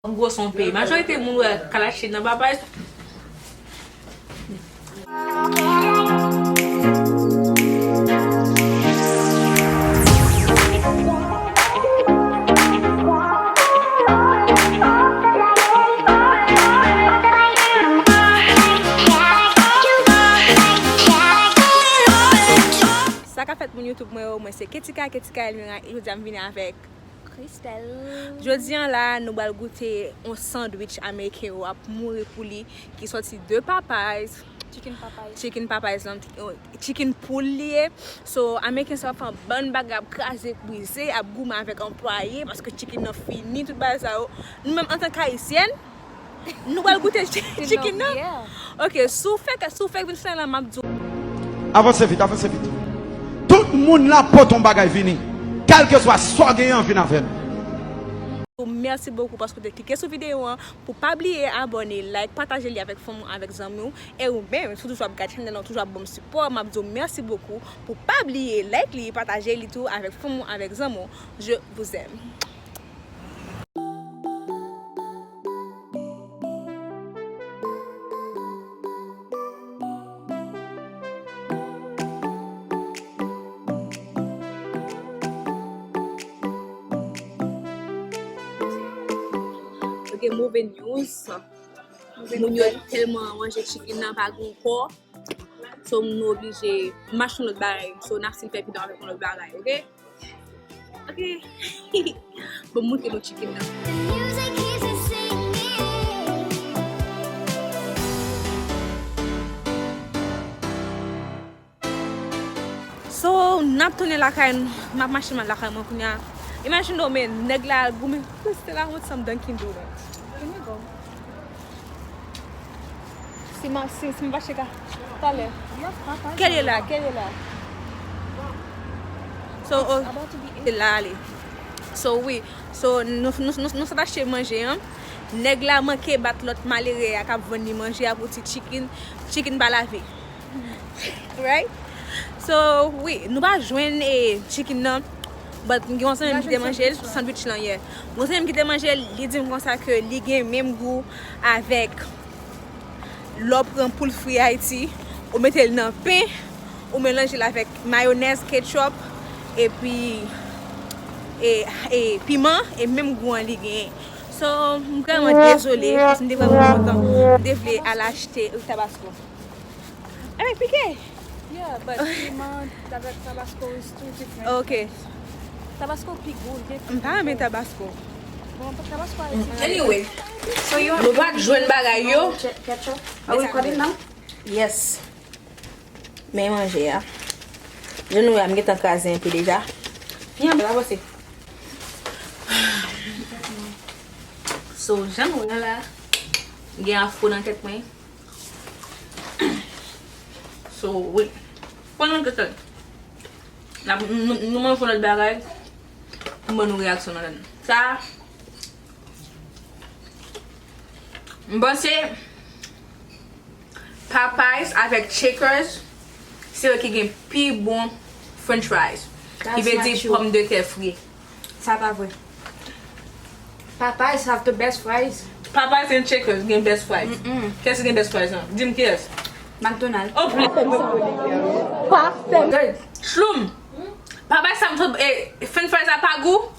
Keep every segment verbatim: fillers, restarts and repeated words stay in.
Gwo son peyi. Majorite moun wè Kalachi nan Papay's. Sa k ap fèt moun YouTube mwen yo, mwen se Ketika, Ketika Elmira, e jodi a m vini avèk Christelle. Jodi an la, nou pral goute yon sandwich ameriken yo ap mouri pou li, ki sòti de Popeyes. Chicken Popeyes. Chicken Popeyes lan, chicken poul li ye. So, ameriken sa ap fè yon bann bagay, ap kraze, brize, ap goumen avèk anplwaye, paske chicken nan fini, tout bagay sa yo. Nou menm, antanke ayisyèn, nou pral goute chicken nan. Ok, si w fèk, si w fèk vin fè la, m ap di w. Avanse vit, avanse vit. Tout moun la pote yon bagay vini. Kèlkeswa sa w genyen, vin avè l. Mèsi bokou paske w te klike sou videyo an. Pou pa bliye abòne, like, pataje li avèk fanmi w, avèk zanmi w. E ou menm, si w toujou ap gade chanèl la, w toujou ap ban m sipò, m ap di w mèsi bokou. Pou pa bliye like li, pataje li tou avèk fanmi w, avèk zanmi w. Je vous aime. Ok, moving news. Moun yo tèlman manje chicken nan pa gen kò. So, nou oblije mache yon lòt bagay. So, n ap fin fè videyo avèk yon lòt bagay, ok? Ok. Bon, m montre nou chicken nan. So, n ap tounen lakay nou. M ap mache m al lakay mwen kounye a. Imajine w, men nèg la al goumen. Christelle, I want some Dunkin' Donuts. Can you go? Si ma, si, si m pa cheka talè. Kèl ye la, kèl ye la. So, oh, se la ale. So, wi. So, nou, nou, nou, nou sot achte manje an. Nèg la manke bat lòt malere a k ap vann li manje a pou ti chicken, chicken pa lave. Right? So, wi, nou pa jwenn, eh, chicken nan. But, gen yon zanmi m ki te manje l, sandwich lan, yeah. Yon zanmi m ki te manje l, li di m konsa ke li gen menm gou avèk lè w pran poul fri Ayiti, ou mete l nan pen, ou melanje l avèk mayonèz, ketchup, epi, e, e piman, e menm gou an li genyen. So, m vrèman dezole, paske m te vrèman kontan. M te vle al achte, wi, Tabasco. Avèk pike? Yeah, but piman avèk Tabasco is two different things. Ok. Tabasco pi gou, gen pi gou. M pa renmen Tabasco. Bon, Tabasco Ayiti. Anyway, so you want, nou pa t jwenn bagay yo. Ketchup? Are we cutting now? Yes. Men manje a. Jan nou wè a, m gentan kraze enpe deja. Vin, avanse. So, jan nou wè a la, gen afro nan tèt mwen. So, wi. Pran nan kestyon. N ap, nou, nou manje yon lòt bagay. M ban nou reyaksyon nan sa. M panse Popeyes avèk Checkers, se yo ki gen pi bon French fries. Ki vle di pòmdetè fri. Sa pa vre. Popeyes have the best fries. Popeyes and Checkers gen best fries. Kiyès ki gen best fries lan? Di m kiyès. McDonald. Oh, please. Good. Shloom. Popeyes sa m sot, eh, French fries la pa gou?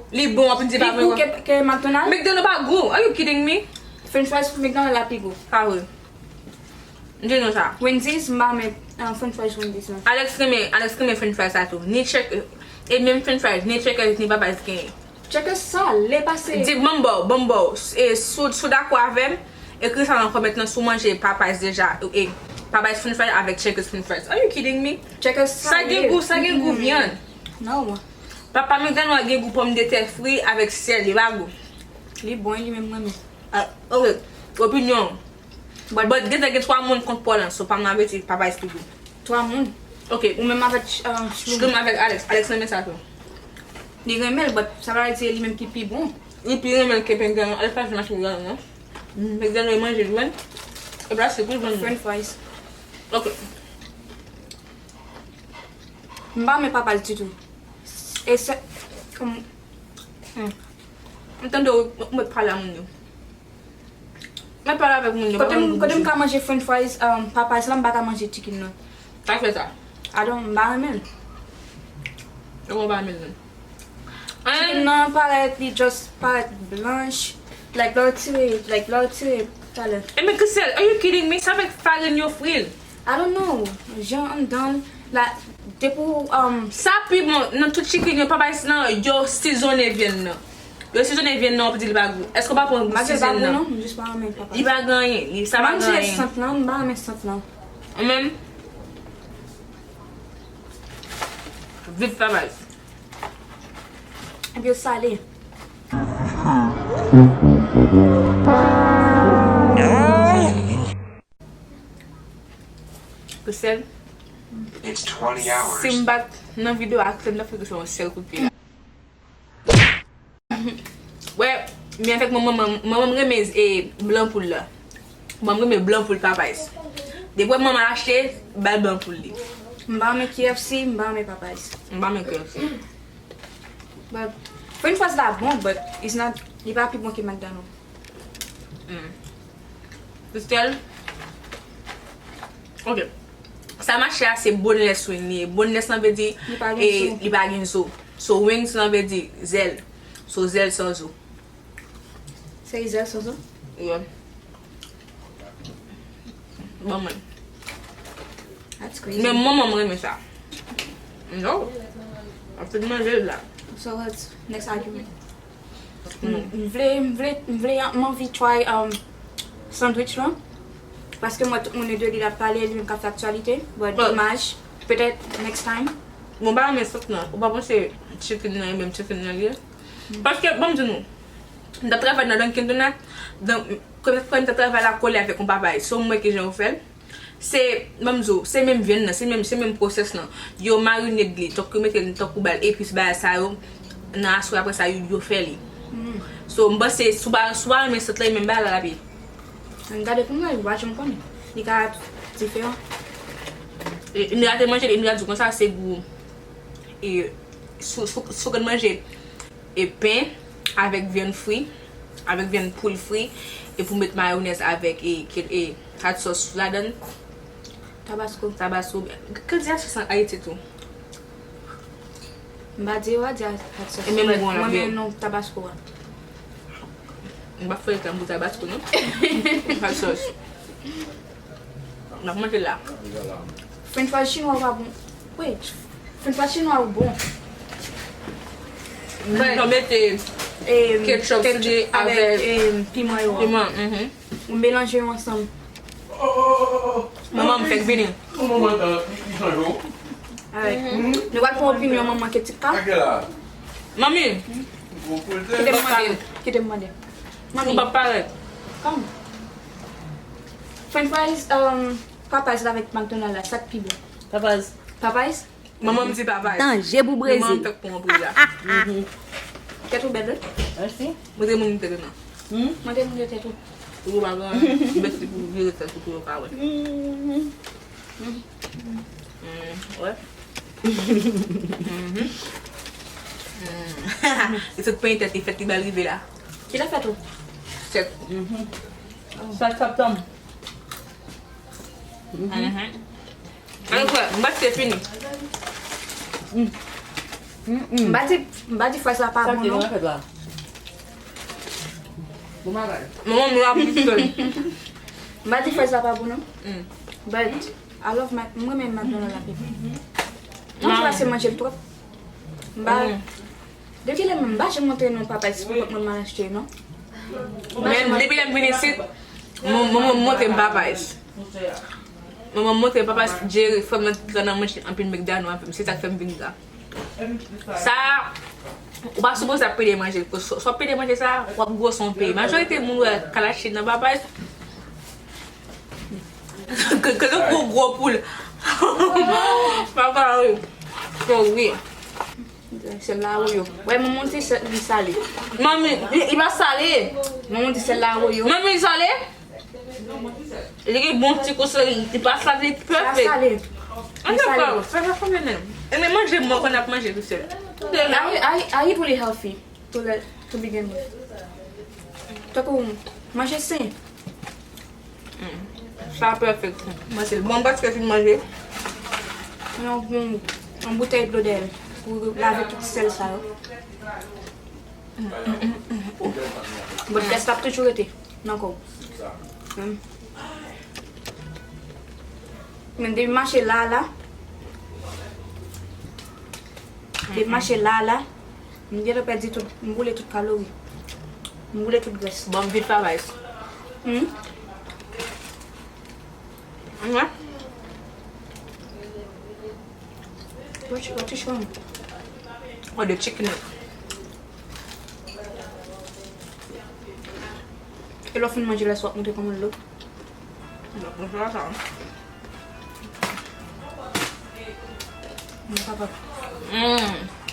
Li bon, w ap di pa bon. Pi gou ke, ke McDonald? McDonald pa gou. Are you kidding me? French fries McDonald la pi gou. Pa vre. M di nou sa. Wendy's, m pa renmen, uh, French fries Wendy's la. Alex renmen, Alex renmen French fries sa tou. Ni Check, e menm French fries, ni Checkers, ni Popeyes genyen. Checkers sale pase. Di, ban m ba w, ban m ba w. E si w, si w dakò avè m, ekri sa nan kòmantè lan si w manje Popeyes deja. E Popeyes French fries avèk Checkers French fries. Are you kidding me? Checkers sale. Sa gen gou, sa gen gou vyann. Non. Papa McDonald gen gou pòmdetè fri avèk sèl, li pa gou. Li bon, li menm renmen. Ah, ok. Opinyon. But, but gentan gen twa moun kont Paul lan, so pa m nan vle di Popeyes pi gou. Twa moun? Ok. Ou menm avèk, uh, Shloom. Shloom avèk Alex. Alex renmen sa tou. Li renmen l, but sa pa vle di li menm ki pi bon. Li pi renmen l ke McDonald. Alex pa janm achte McDonald, non. McDonald li manje l, wi. E plastik, wi, vann. French fries. Ok. M pa renmen Popeyes ditou. E se, kòm, hmm. M tande w, ou mèt pale a moun yo. Mèt pale avèk moun yo, pa Kote m, pale pou kote m bouche. Ka manje french fries, um, Popeyes la, m pa ka manje chicken nan. Sa k fè sa? I don't, m pa renmen l. Yo, mwen pa renmen l menm. Chicken nan parèt, li just parèt blanch. Like, lè w tire, like, lè w tire talè. E men Christelle, are you kidding me? Sa fè farin yo fri l. I don't know. Jan anndan l, la, depi w, um, Sa pi bon nan tout chicken yo, Popeyes nan, yo sizone vyann nan. Yo sizone vyann nan, w ap di li pa gou. Èske w pa pran gou Malgre l pa sizon gou nan? Non, m jis pa renmen Popeyes. Li pa gen anyen. Li, sa pa Menm si gen se anyen. Sant lan, m pa renmen sant lan. Ou menm? Viv Popeyes. Epi yo sale. Christelle, It's twenty hours. Si m bat nan videyo a, Christelle, m t ap fè Christelle yon sèl kout pye la. Wè, men avèk manman, manman, manman m renmen, e, blan poul la. Manman m renmen blan poul Popeyes. Depi wè manman achte, bay blan poul li. M pa renmen K F C, m pa renmen Popeyes. M pa renmen K F C. But french fries la bon, but it's not, li pa pi bon ke McDonald's. Mm. Christelle? Ok. Sa mache a se boneless wing li ye. Boneless lan vle di Li pa gen e, zo. Li pa gen zo. So wings lan vle di zèl. So zèl san zo. Se zèl san zo? Yeah. Bon, mwen. That's crazy. Men manman m renmen sa. No. Ap fin manje l la. So what's next argument? Mm. M, m vle, m vle, m vle, m anvi try, um, sandwich lan. Paske m wè tout moun de li ap pale, li menm k ap fè aktyalite. But But domaj, petèt next time. Bon, ba men sot nan. Ou pa panse chicken nan e menm chicken nan li ye? Mm. Paske, ban m di nou, m t ap travay nan Dunkin Donut, dan, kòm, kòm m t ap travay la kole avèk yon papay. So, m wè kijan yo fè l. Se, ban m di w, se menm vyann nan, se menm, se menm pwosès lan. Yo marine li, tank yo mete l, tank yo ba l epis, bagay sa yo, nan aswè apre sa, yo, yo fè li. Mm. So, m panse, si w pa, si w pa renmen sant lan, e menm bagay la l ap ye. Ann gade pou m wè, m pa janm konnen. Li ka diferan. E, Indra te manje l, Indra di konsa, se gou. E, sou, sou, sou konn manje e pen avèk vyann fri, avèk vyann poul fri, epi w met mayonèz avèk e, ke- e hot sauce ladan l. Tabasco. Tabasco. Ke di hot sauce an Ayiti tou? M pa di yo a di hot sauce. E menm gou an l ap gen. Mwen men non tabasco a. M pa fè tan pou tabasco non. Hot sauce. N ap manje la. French fries chinwa ou pa bon. Wait. French fries chinwa ou bon. Mwen mete ketchup sou li avèk piman yo a. Piman, mhm. Ou melanje yo ansanm. Manman m fèk vini. Alright. Nou pral pran opinyon manman Ketika. Manmi. Kite m mande. Kite m mande. Manmi. Ou pa parèt. Kòm. French fries, um, Popeyes la avèk McDonald la, sa k pi bon? Popeyes. Popeyes? Manman m di Popeyes. Danje pou Brezil. Manman m fèk pran pri la. Tèt ou bèl, wi. Mèsi. Mwen te moun tèt ou nan. Hmm? Mwen te moun tèt ou. Ou pa gen bèt li pou vire tèt ou pou yo ka wè. Hmm, wè. Mhm. Hmm. E sot penyen tèt li fèt li bal rive la. Kilè fèt ou? Sèt. Mhm. Sèt septanm. Mhm. Ann fè, m pa se fini. M pa di, m pa di fries la pa bon non. Manman m la pou sèl. M pa di fries la pa bon non. But I love my, m renmen McDonald la pi. Mwen se manje l twòp. M pa Depi lè m, m pa janm montre nou Popeyes pou kont mwen m al achte non. Men depi lè m vin isit, m, m, m montre m Popeyes. M, m montre m Popeyes, Jerry, frè m nan ki nan manje anpil McDonald avè m. Se sa k fè m vin la. Sa, ou pa sipoze ap pede manje. Sa w ap pede manje sa, w ap gwosè yon peyi. Majorite moun wè kalachi nan Popeyes. Ke, ke gwo, gwo poul. Papa, wi. Wi. Sèl la woyo. Wè, manman di sèl li sale. Manmi, li, li pa sale. Manman di sèl la woyo. Manmi, li sale? Li gen bon ti kou sou li, li pa sale, li pèfèk. Sa sale. Li sale. Sa pa fè men. E men manje mwen konn ap manje tou sèl. Are, are, are you really healthy to, let, to begin with? Tankou manje sen. Sa pèfèk. Mwen se l bon paske fin manje. Yon, yon, yon boutèy dlo dèyè l pou lave tout sèl sa yo. Bon, tès la ap toujou rete nan kò w. Men depi mache la, la, depi mache la, la, m gentan pèdi tout, m boule tout kalori. M boule tout grès. Bon, m vin travay. Hmm? Mwen? What you, what you want? What the chicken is? E lè w fin manje la, w ap montre kòman l lo. Bon, sa, sa. Mwen kapab. Mm.